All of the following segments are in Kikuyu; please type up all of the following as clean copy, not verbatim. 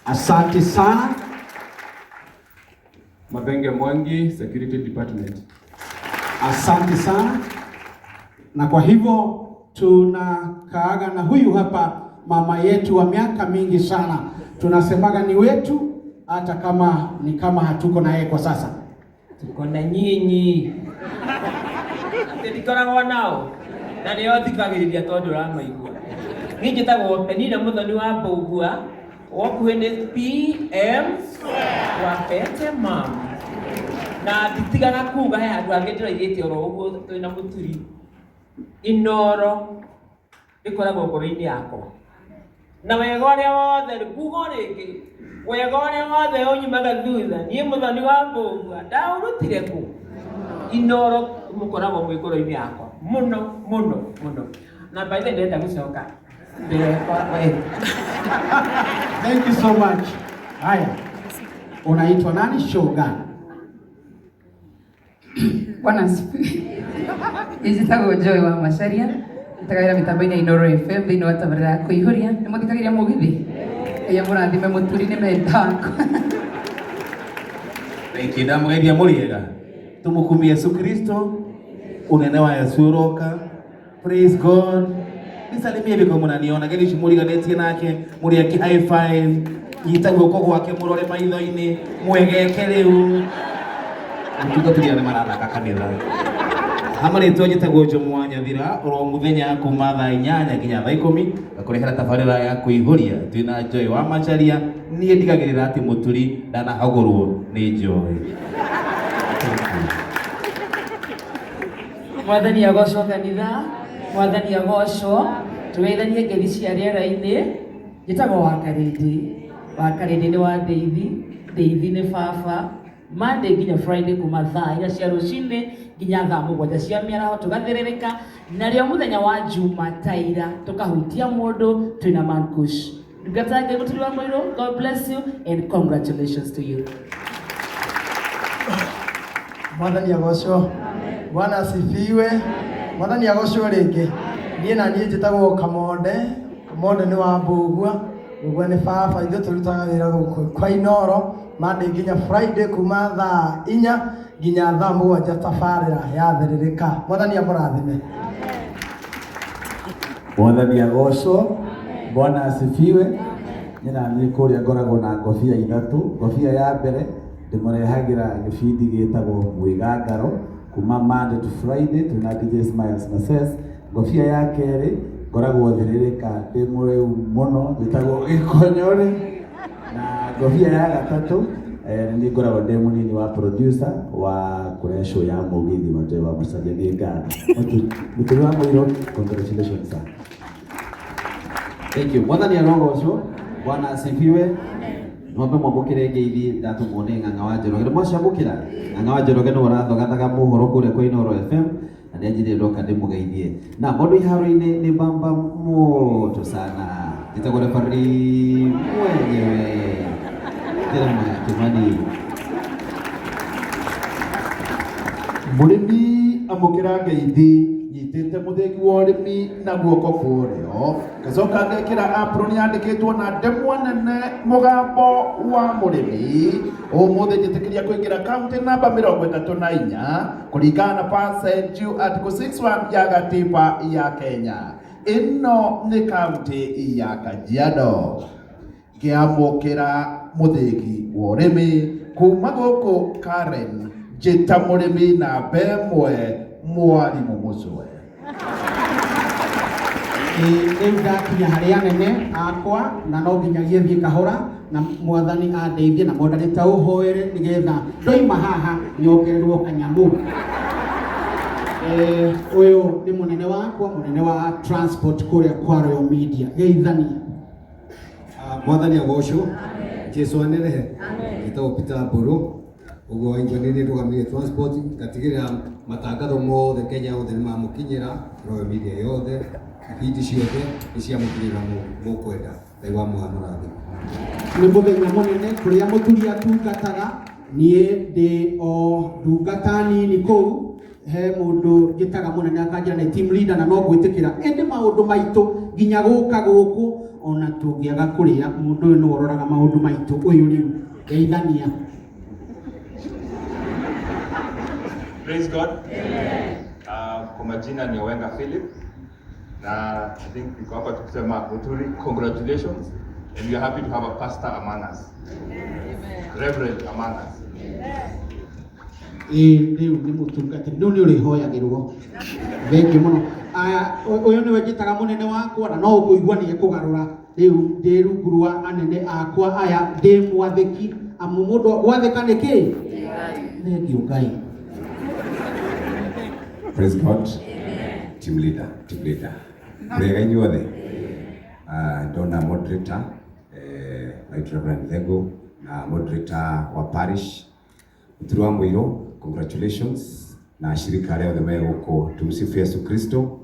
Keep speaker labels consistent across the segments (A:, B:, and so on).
A: Asante sana.
B: Mathenge Mwangi, Security Department.
A: Asante sana. Na kwa hivyo tunakaaga na huyu hapa mama yetu wa miaka mingi sana, tunasemaga ni wetu, hata kama ni kama hatuko na yeye kwa sasa.
C: Tuko na nyinyi atĩ ndikoragwo nao na nĩo thikagĩrĩria tondũ ũramaigua. Niĩ njĩtagwo Penina Mũthoni wa Mbũgua, wokuhĩ nĩ PM wa Pete Mam, na nditigaga kuga he handũ hangĩ ndĩroigĩte oro ũguo twĩna mũturi. Inoro ĩkoragwo ngoro-inĩ yakwa na wega ũrĩa wothe kuga o rĩngĩ, wega ũrĩa wothe ũnyumaga thutha, niĩ Mũthoni wa Mbũgua ndaũrutire kũ? Inoro mũkoragwo mwĩ ngoro-inĩ yakwa mũno mũno mũno, na by the way ndĩrenda gũcoka mbere kwa we.
A: Thank you so much. Haya, unaitwa nani? Show gani?
D: Bwana asifiwe. Njĩtagwo Joy wa Macharia, njĩtagĩra mĩtambo-inĩ ya Inooro FM thĩinĩ wa tabarĩra ya kũihũria. Nĩ mũthikagĩria mũgithi? Ngai amũrathime mũturi nĩ menda wakwa.
E: Thank you. Ndamũgeithia mũrĩega. Tumukumie Yesu Kristo, unene wa Yesu ũroka. Praise God. Nisalimie viko mũnaniona gethi ici mũriganĩtie nake mũrĩake high five, nyita guoko gwake mũrore maitho-inĩ mwegeke rĩu. Mũtungatĩri arĩa marathaka kanitha. Hamarĩtwa njĩtagwo Jomo wa Nyathira oro mũthenya kuma thaa 8 nginya thaa 10 ngakũrehera tabarĩra ya kũihũria twĩna Joy wa Macharia. Niĩ ndigagĩrĩra atĩ mũturi ndanahagũrwo nĩ Joy.
C: Mwathani agocwo kanitha, Mwathani agocwo, tũgeithanie ngeithi cia rĩera-inĩ. Njĩtagwo Wakarĩndĩ, Wakarĩndĩ nĩ wa Ndeithi, Ndeithi nĩ baba. Monday nginya Friday kuma thaa 4 cia rũcinĩ nginya thaa 7 cia mĩaraho tũgathĩrĩrĩka, narĩo mũthenya wa Juma taira tũkahutia mũndũ twĩna Mankush. Ndungata ya Ngai Mũturi wa Mũirũ, God bless you and congratulations to you.
F: Mwathani agocwo. Bwana asifiwe. Mwathani agocwo rĩngĩ. Niĩ na niĩ njĩtagwo Kamonde. Kamonde nĩ wa Mbũgua. Mbũgua nĩ baba, ithuĩ tũrutaga wĩra gũkũ kwa Inooro Monday nginya Friday kuma thaa 4 nginya thaa 7 tabarĩra ya thĩrĩrĩka. Mwathani amũrathime.
G: Mwathani agocwo. Bwana asifiwe. Niĩ na niĩ kũrĩa ngoragwo na ngobia ithatũ. Ngobia ya mbere ndĩmũrehagĩra gĩbindi gĩtagwo Mwĩgangaro kuma Monday to Friday twĩna DJ Smiles na Ses. Ngobia ya kerĩ ngoragwo thĩrĩrĩka ndĩ mũrĩu mũno njĩtagwo Gĩkonyore. Na ngobia ya gatatũ nĩ ngoragwo ndĩ mũnini wa producer wa kũrehe show ya mũgithi wa Joy wa Macharia. Nĩ ngatho. Mũturi wa Mũirũ, congratulations sir.
H: Thank you. Mwathani arogocwo. Bwana asifiwe. Mwambe mwamũkĩre ngeithi ndatũmwo nĩ Ng'ang'a wa Njoroge. Nĩ mwacamũkĩra? Ng'ang'a wa Njoroge nĩwe ũrathogathaga mohoro kũrĩa kwa Inooro FM na nĩ anjĩrire ndoka ndĩmũgeithie. Na maũndũ iharo-inĩ nĩ bamba moto sana. Njĩtagwo referee mwenyewe Jeremiah Kimani.
I: Mũrĩmi amũkĩra ngeithi nyitĩte mũthĩgi wa ũrĩmi na guoko kwa ũrĩo, ngacoka ngekĩra apron yandĩkĩtwo na ndemwa nene mũgambo wa mũrĩmi. Ũmũthĩ njĩtĩkĩria kũingĩra kaunti namba 34 kũringana na percent article 61 ya gatiba ya Kenya. Ĩno nĩ kaunti ya Kajiado. Ngĩamũkĩra mũthĩgi wa ũrĩmi kuma gũkũ Karen, njĩta mũrĩmi namba 1 mwarimũ Mũcwe.
A: Rĩu ndakinya harĩ anene akwa na no nginyagie thiĩ kahora na Mwathani andeithie na Mwathani ta ũhoere nĩgetha ndoima haha nyongererwo kanyamũ. Ũyũ nĩ mũnene wakwa, mũnene wa transport kũrĩa kwa Royal Media. Geithania.
J: Mwathani agocwo. Jesu anerehe. Njĩtagwo Peter Mbũrũ. Ũguo waigua nĩ niĩ ndũgamĩrĩire transport, ngatigĩrĩra matangatho mothe Kenya yothe nĩ mamũkinyĩra, Royal Media yothe, ibindi ciothe nĩ ciamũkinyĩra mũkwenda. Ngai wa muoyo amũrathime.
A: Nĩ mũthenya mũnene kũrĩa mũturi atungataga, niĩ ndĩ o ndungata nini kũu, he mũndũ njĩtaga mũnene akanjĩra nĩ team leader na no gwĩtĩkĩra, ĩndĩ maũndũ maitũ nginya gũka gũkũ Ona tũngĩaga kũrĩa, mũndũ ũyũ nĩwe ũroraga maũndũ maitũ. Ũyũ rĩu geithania.
K: Praise God. Kwa majina ni Owenga Philip na I think niko hapa tukisema Muturi, congratulations, and we are happy to have a pastor among us. Reverend among us.
A: Ĩĩ, rĩu nĩ mũtungatĩri, rĩu nĩ ũrĩhoyagĩrwo. Thengiũ mũno. Aya, ũyũ nĩwe njĩtaga mũnene wakwa, na no ũkũigua nĩ ekũgarũra. Rĩu ndĩ rungu rwa anene akwa aya, ndĩ mwathĩki, amu mũndũ gwathĩka nĩ kĩ? Thengiũ Ngai.
L: Praise God. Team leader, team leader. Murega inyuothe. Ndona moderator, Right Reverend Thego na moderator wa parish Muturi wa Muiru, congratulations na ashirika arĩa othe me gũkũ. Tumsifu Yesu Kristo.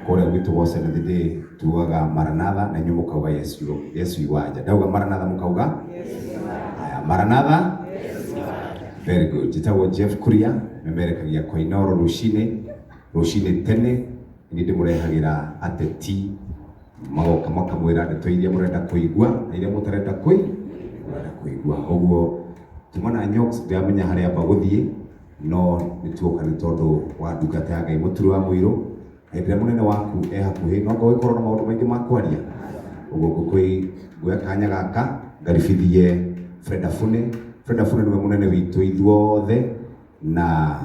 L: Kũrĩa gwitũ gwa Seventh Day tugaga Maranatha na inyuĩ mũkauga Yesu, Yesu iwaja. Ndauga Maranatha mũkauga aya, Maranatha. Very good. Njĩtagwo Jeff Kuria, memerekagia kwa Inooro rũcinĩ, rũcinĩ tene, nĩ ndĩmũrehagĩra ateti magoka makamwĩra ndeto iria mũrenda kũigua na iria mũtarenda mũrenda kũigua. Ũguo tuma na Nyox, ndiramenya harĩa amba gũthiĩ, no nĩ tuoka nĩ tondũ wa ndungata ya Ngai Mũturi wa Mũirũ. Hĩndĩ ĩrĩa mũnene waku e hakuhĩ, no ngũgĩkorwo na maũndũ maingĩ ma kwaria. Ũguo nguoya kanya gaka ngaribithie Fred Afune. Fred Afune nĩwe mũnene witũ ithuothe, na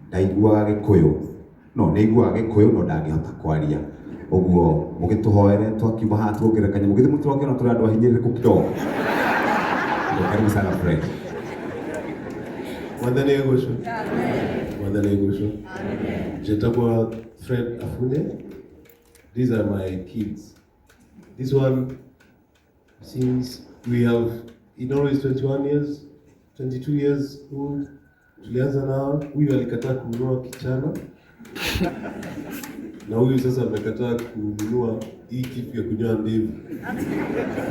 L: ndaiguaga Gĩkũyũ, no nĩ aiguaga Gĩkũyũ no ndangĩhota kwaria. Ũguo mũgĩtũhoere twakiuma haha tuongerere kanyamũ githĩ mũtirakĩona tũrĩ andũ ahinyĩrĩrĩku kidogo. Karibu sana Fred.
M: Mwathani agocwo. Mwathani agocwo. Njĩtagwo Fred Afune. These are my kids. This one, since we have, Inoro is 21 years, 22 years old. Tulianza nao, huyu alikataa kununua kichana na huyu sasa amekataa kununua hii kitu ya kunyoa ndevu,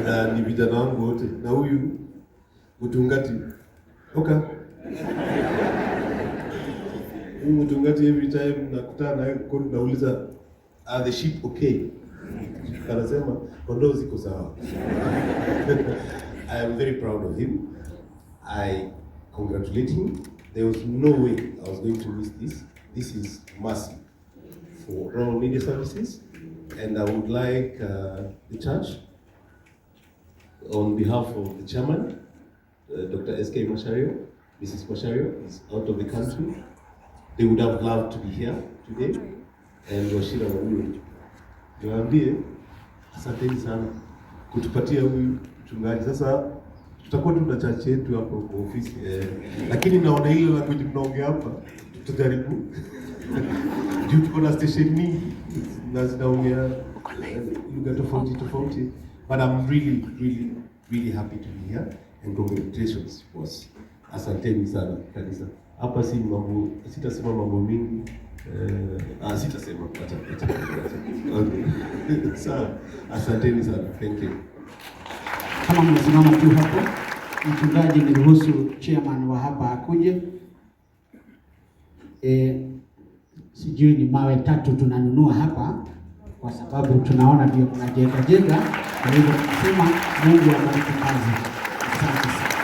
M: na ni vijana wangu wote, na huyu mtungati okay. Huyu mtungati every time nakutana naye nauliza, are the sheep okay? Anasema kondoo ziko sawa. I am very proud of him. I congratulate him. There was no way I was going to miss this. This is mercy for Royal Media Services, and I would like the church, on behalf of the chairman, Dr. S.K. Macharia, Mrs. Macharia is out of the country. They would have loved to be here today, and Wachira Wamuyu. Niwaambie asanteni sana kutupatia huyu mchungaji. Sasa tutakuwa tu na church yetu hapo kwa ofisi lakini naona ile language mnaongea hapa tutajaribu juu tuko na station mingi na zinaongea lugha tofauti tofauti, but I'm really really really happy to be here and congratulations boss. Asanteni sana kanisa. Hapa si mambo, sitasema mambo mingi. Sitasema, acha acha acha. Okay. Sawa. Asanteni sana. Thank you.
A: Kama mmesimama tu hapo, mchungaji, niruhusu chairman wa hapa akuje. Sijui ni mawe tatu tunanunua hapa kwa sababu tunaona ndio mnajenga jenga. Kwa hivyo tunasema Mungu abariki kazi. Asante sana.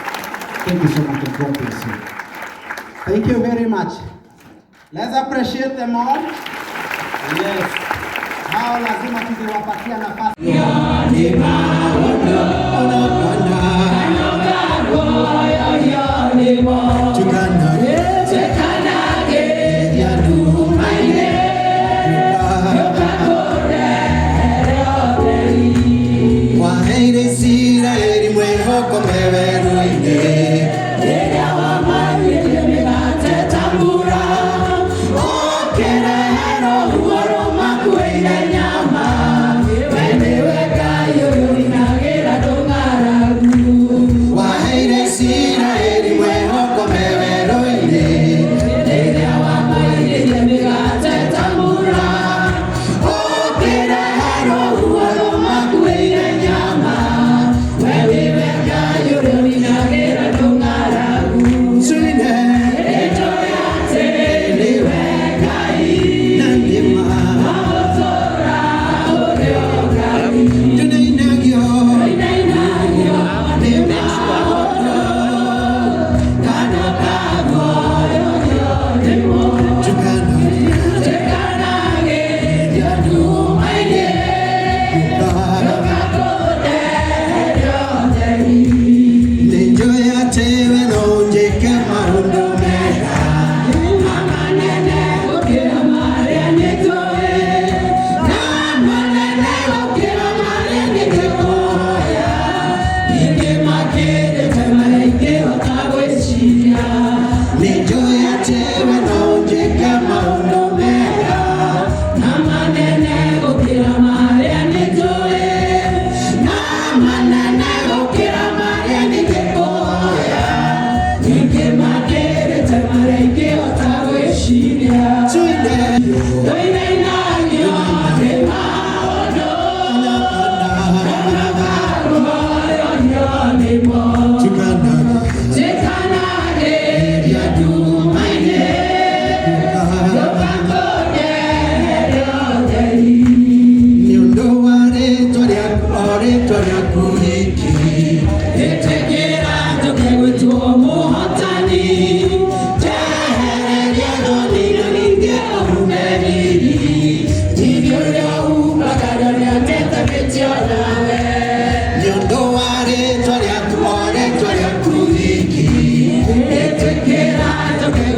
A: Thank you so much and God bless you.
N: Thank you very much. Let's appreciate them all. Yes. Hao lazima tuliwapatia nafasi.
O: Waheire Isiraeli mwĩhoko me werũ-inĩ rĩrĩa wamaririe mĩgate ta mbura ũkĩrehe rũhuho rũmakuĩire nyama we nĩwe Ngai ũyũ ũinagĩra ndũng'aragu. Waheire Isiraeli mwĩhoko me werũ-inĩ rĩrĩa wamaririe mĩgate ta mbura ũkĩrehe rũhuho rũmakuĩire nyama we nĩwe Ngai ũrĩa ũinagĩra ndũng'aragu.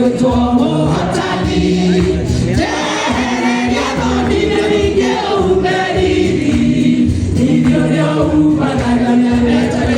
O: Gwĩtwo mũhotani. Njehereria thoni na ningĩ ũhume riri. Riri ũrĩa ũhumanaga nĩarete.